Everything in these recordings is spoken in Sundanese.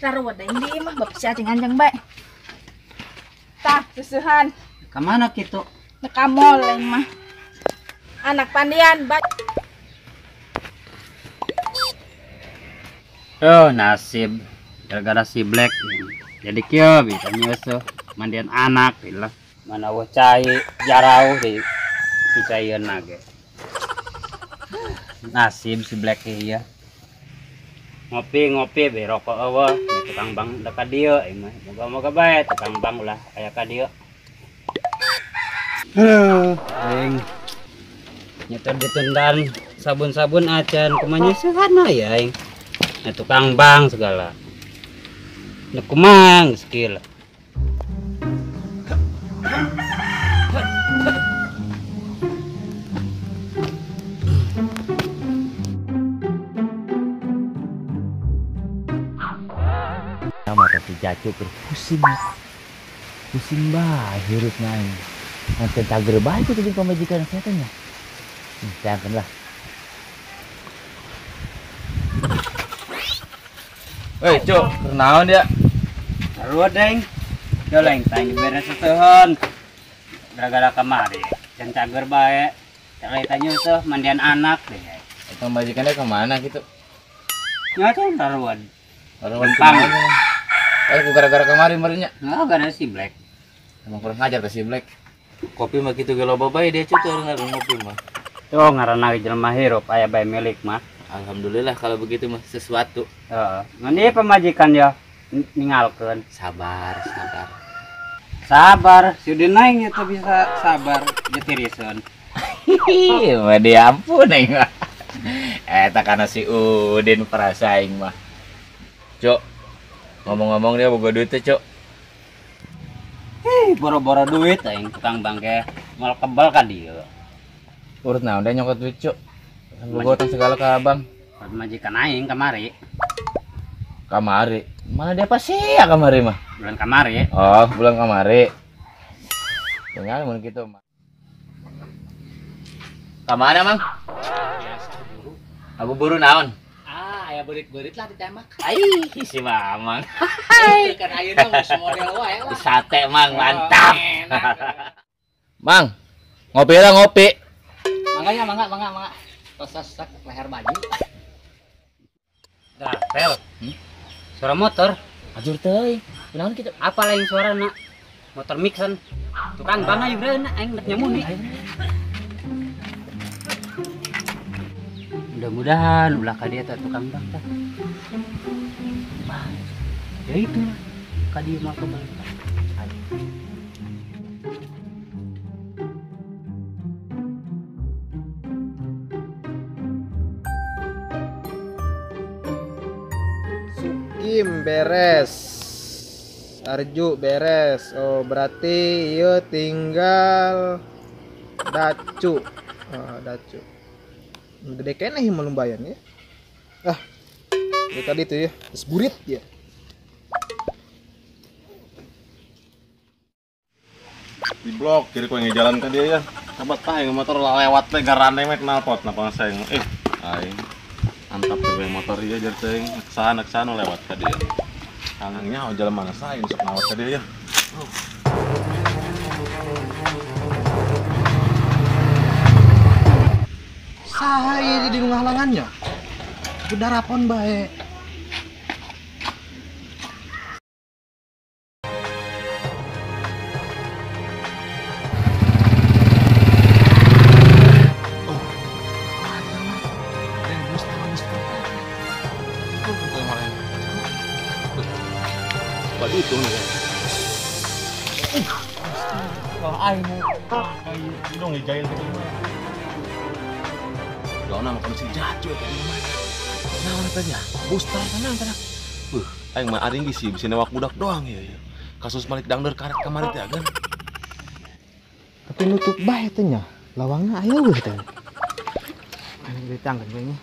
Raruwat aing di imah bapak si acing anjang bae. Tah, susuhan. Ka mana kitu? Ka mall aing mah. Anak pandian bae. Oh, nasib gara-gara si Black. Jadi kieu bisa nyeusuh mandian anak lah. Mana eueuh cai jarauh di picaieuna ge. Nasib si Black ieu. Ngopi-ngopi be rokok eueuh, tukang bang da ka dieu ieu mah. Moga-moga bae tukang bang ulah aya ka dieu. Aduh, aing nyetor ditundan sabun-sabun acan kumaha nyeusuhan ya aing. Nah, tukang bang segala. Nah, kumang skill. Mata si Jacu pusing. Pusing bae hirup aing. Nanti cager bae kitu jeung pamajikan saya teh nya. Sayangkeun lah. Hei, Cuk, kunaon dia? Sarua deng. Yo lain tang beres seuseun. Gara-gara kamari, can cager bae. Cari tanya tuh mandian anak deh. Itu majikannya kemana gitu? Nya tuh taruhan. Taruhan kemana? Eh, gara-gara kemarin merenya. Enggak, gara si Black. Emang kurang ngajar ke si Black. Kopi mah gitu ge loba bae dia Cuk tuh ngopi mah. Tuh ngaranna jelema hirup aya bae milik mah. Alhamdulillah kalau begitu mah sesuatu. Heeh. Ngeuni pamajikan ya ninggalkeun. Sabar, sabar. Sabar, si Udin aing itu bisa sabar jetiriseun. Hihi, mah diampun aing mah. Eta kana si Udin perasa aing mah. Cuk. Ngomong-ngomong dia boga duit teh, Cuk. Hih, boro-boro duit aing tukang bangke moal kebal ka dieu. Urut naon dia nyokot duit, Cuk. Boga utang segala ka abang. Majikan aing kamari. Kamari? Mana dia pasti ya kamari mah? Bulan kamari. Oh, bulan kamari. Tinggal mun kitu mah. Kamana, Mang? Biasa buru. Aku buru naon? Ah, aya beurit-beurit lah ditembak. Aih, si Mamang. Kan ayeuna geus model wae lah. Sate, Mang, mantap. Mang, ngopi lah ngopi. Mangga ya, mangga, mangga, mangga. Tos sesek leher baju. Dah, pel. Suara motor. Ajur teuing. Kunaon kitu? Apa lain suarana? Motor mixen. Tukang bang ayo beuna aing rek nyamuni. Mudah-mudahan ulah ka dieu teh tukang bang teh. Ya itu ka dieu mah kebal. Sukim beres, Arju beres. Oh berarti ieu tinggal Dacu. Oh, Dacu. Gede keneh mah lumayan ya. Ah, ya tadi tuh ya, geus burit ya. Di blok kiri ku jalan ka dia ya. Sabat tah aing motor lewat teh garandeng mah knalpot napa saing. Aing antap teh motor ieu jer teuing saha saha nu lewat ka dia. Kangnya jalan mana saing sok ngawat ka dia ya. Oh. Saha ieu di ngahalangannya? Udah rapon bae. Aing mah aring sih bisa newak budak doang ya. Kasus Malik Dangder karet kamari teh agan. Tapi nutup bae teh nya. Lawangna aya eueuh teh. Aing ditangkeun we nya.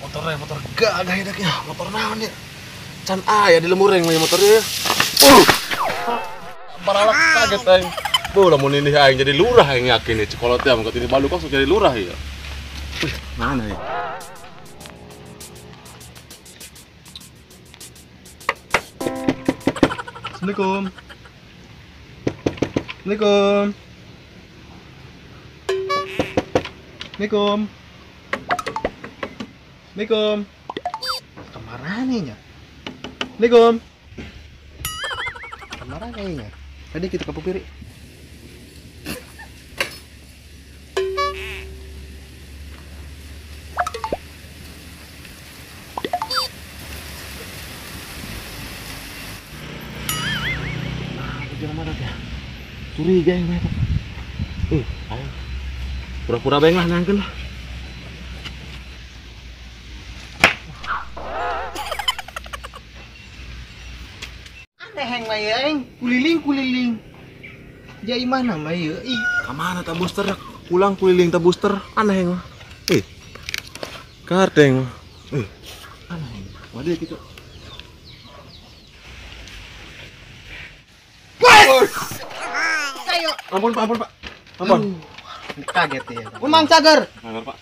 Motornya motor gagah ya dak ya. Motor naon ya? Can aya di lemureng we motornya ya. Paralak kaget aing. Bu, lamun ini aing jadi lurah aing yakin nih cekolot teh mun ini balu kok jadi lurah ya. Wih, mana ya? Assalamualaikum. Assalamualaikum. Assalamualaikum. Assalamualaikum. Kemana nya? Assalamualaikum. Kemana kayaknya? Tadi kita ke Pupiri. Curiga yang mereka. Ayo. Pura-pura beng lah nangkeun lah. Aneh heng mah ieu aing, kuliling-kuliling. Ja imah mah ieu. Ih, ka mana ta booster? Pulang kuliling ta booster. Aneh heng mah. Karteng. Aneh heng. Waduh kitu. Ampun Pak, ampun Pak. Ampun. Kaget ya. Mang cager. Cager Pak.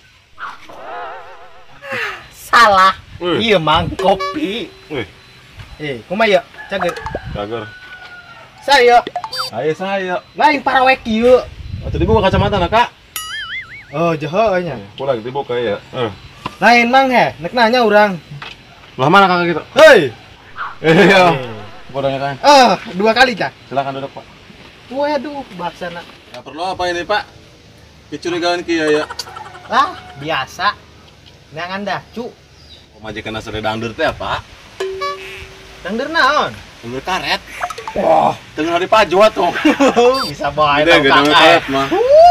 Salah. Iya mang kopi. Wih. Kumaha ya? Cager. Cager. Saya. Ayo saya. Lain parawek ieu. Atuh dibuka kacamata na, Kak. Oh, jaho nya. Pulang dibuka ya. Lain mang he, nek nanya urang. Lah mana kakak gitu? Hei. Iya. Bodongnya kan. Dua kali, Cak. Silakan duduk, Pak. Waduh, baksana. Nggak perlu apa ini, Pak? Kecurigaan kia ya. Lah, biasa. Neangan dacu. Majikan asli dangdur teh, Pak. Dangdur naon? Dangdur karet. Wah, tengah hari paju atuh. Bisa bae tau kakak.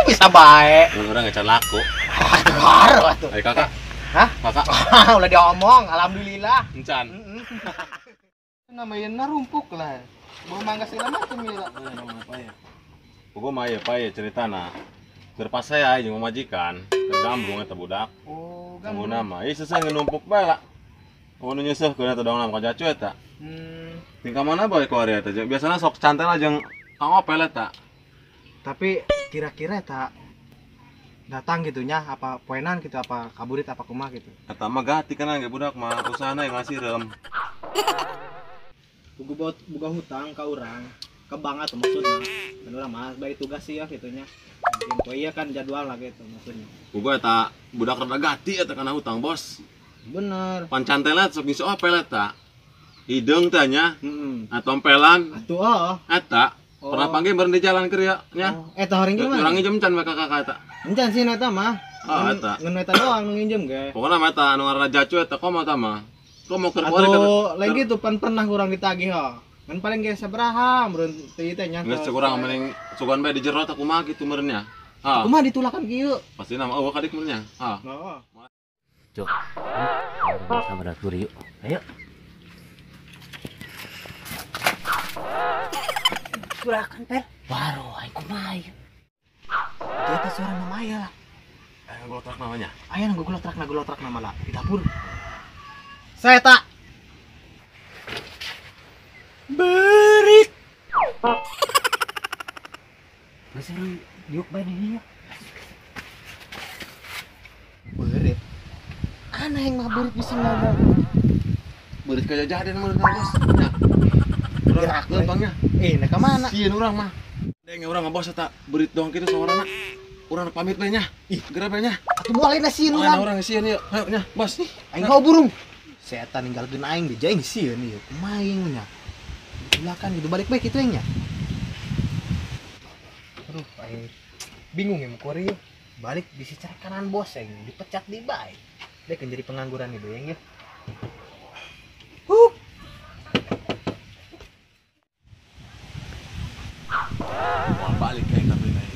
Bisa bae. Mun urang ngecan laku. Aduh, atuh. Ayo kakak. Hah? Kakak. Ulah diomong, alhamdulillah. Encan. Namanya rumpuk lah. Buah mangga segala macam ya. Apa ya? Pokoknya mah ya Pak ya ceritana. Terpas saya jeung pamajikan, tergambung eta budak. Oh, gambung. Nama, ieu seusah numpuk bae lah. Oh nu nyeuseuh keuna teh dongna ka jacu eta. Tingkah mana bae ku ari eta? Biasana sok cantel jeung Kang Opel eta. Tapi kira-kira eta datang gitunya apa poenan gitu apa kaburit apa kumaha gitu. Eta mah gati kana ge budak mah usahana yang ngasih reum. Buka hutang ke orang, ke bank atau maksudnya. Dan orang mah bagi tugas sih ya gitunya. Mungkin iya kan jadwal lah gitu maksudnya. Buka eta budak rada gati eta kana hutang, Bos. Bener. Pancantelna sok ngisi opel eta. Hideung teh nya. Heeh. Atompelan. Atuh oh. Eta pernah panggil bareng di jalan keur ya nya. Oh. Eta horeng gimana? Urang nginjem can mah kakak eta. Encan sih eta mah. Oh, eta. Ngeun eta doang nu nginjem ge. Pokona mah eta anu ngaranna jacu eta komo eta mah. Kok mau keur atau lain gitu pan pernah kurang ditagih ho. Kan paling ge sabaraha meureun teu teh nya. Geus kurang mending sugan bae di jero teh kumaha kitu meureun nya. Ha. Kumaha ditulakan kieu? Pasti nama eueuh kadik meureun nya. Ha. Heeh. Cuk. Sama dapur yuk. Ayo. Tulakan, Pel. Baru aing kumaha ieu. Dia teh suara nama aya lah. Aya golotrak namanya. Aya nu golotrak nama lah di dapur. Saya tak berit. Masih orang diuk bae nih ya. Berit. Aneh yang mah berit bisa ngomong. Berit kayak jaden mah bos. Nah. Urang lempangnya. Nah ka mana? Sieun urang mah. Deng urang bos eta berit doang kitu sawarana. Urang pamit bae nya. Ih, geura bae nya. Atuh moal lain sieun urang. Urang sieun ieu. Hayo nya, bos. Aing kau burung. Setan ninggalkeun aing di jaing sieun ieu. Kumaha aing nya? Ditulakan gitu balik bae kitu aing nya. Aduh, aing bingung ya mau ieu. Balik bisi carekanan bos aing dipecat di bae. Dia kan jadi pengangguran nih aing ya. Huh. Moal balik aing tapi aing.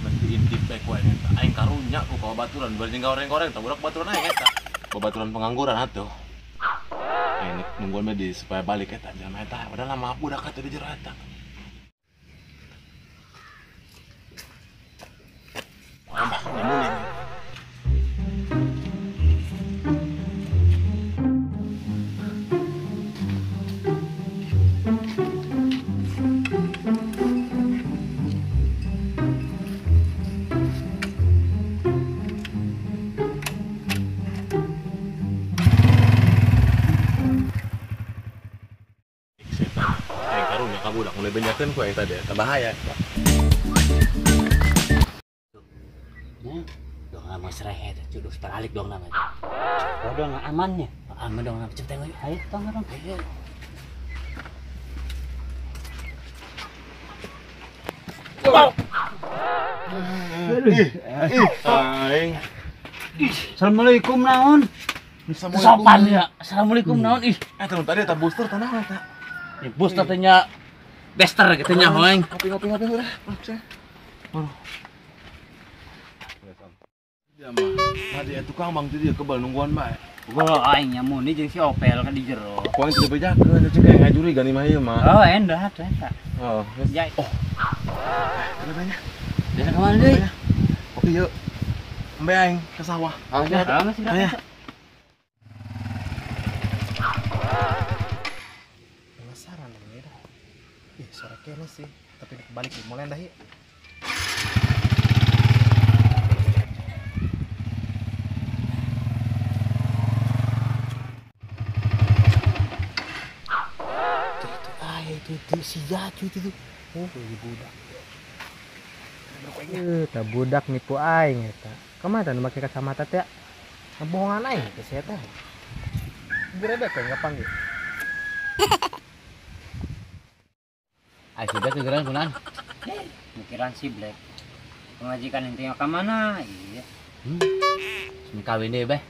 Berarti intip bae ku aing eta. Aing karunya ku babaturan bari jeung goreng-goreng tah budak baturan aing eta. Babaturan pengangguran atuh. Aing nungguan bae di supaya balik eta jelema eta. Padahal lama budak eta di jero eta. Wah, nyemun ini. Karunya ka budak mulai benyakeun ku aing tadi eta bahaya. Ya, dong nama serehet, cuduh teralik dong nama. Oh, dong amannya. Aman dong nama cepet tengok yuk. Ayo tong dong. Ayo. Ih, aing. Assalamualaikum naon. Sopan ya. Assalamualaikum naon ih. Eh, teman tadi eta booster tanah eta. Booster teh nya bester gitu nya hoeng. Ngopi ngopi udah. Aduh. Dia mah tadi tukang bang tadi kebal nungguan bae. Gua aing nyamun jeung si Opel ka di jero. Ku aing teu bejakeun cek kayak ngajuri gani mah ieu mah. Oh, endah atuh eta. Oh, ya. Oh. Kenapa nya? Desa kemana deui? Oke, yuk. Embe aing ke sawah. Ayo. Penasaran nih dah. Ih, sore kene sih, tapi balik di mulai dah ieu. Itu si Jacu itu tuh. Oh, budak. Tah budak nipu aing eta. Kumaha tah nu make kacamata teh? Ngebohongan aing teh sia teh. Gerebek we ngapanggil. Ai si Black gegeran kunaon? Mikiran si Black. Pemajikan ente ka mana? Iya. Semi kawin deui beh.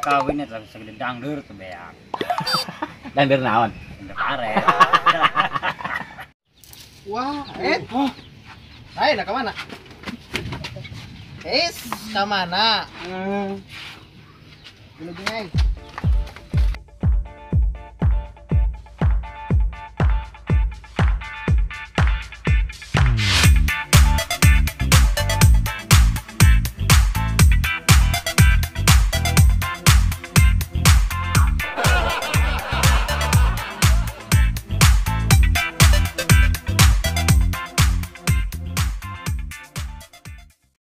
Kawin eta segede dangdeur teh beak. Dangdeur naon? Dangdeur karet. Wah, oh. Ayo, nak kemana? Is, kemana? Dulu aing.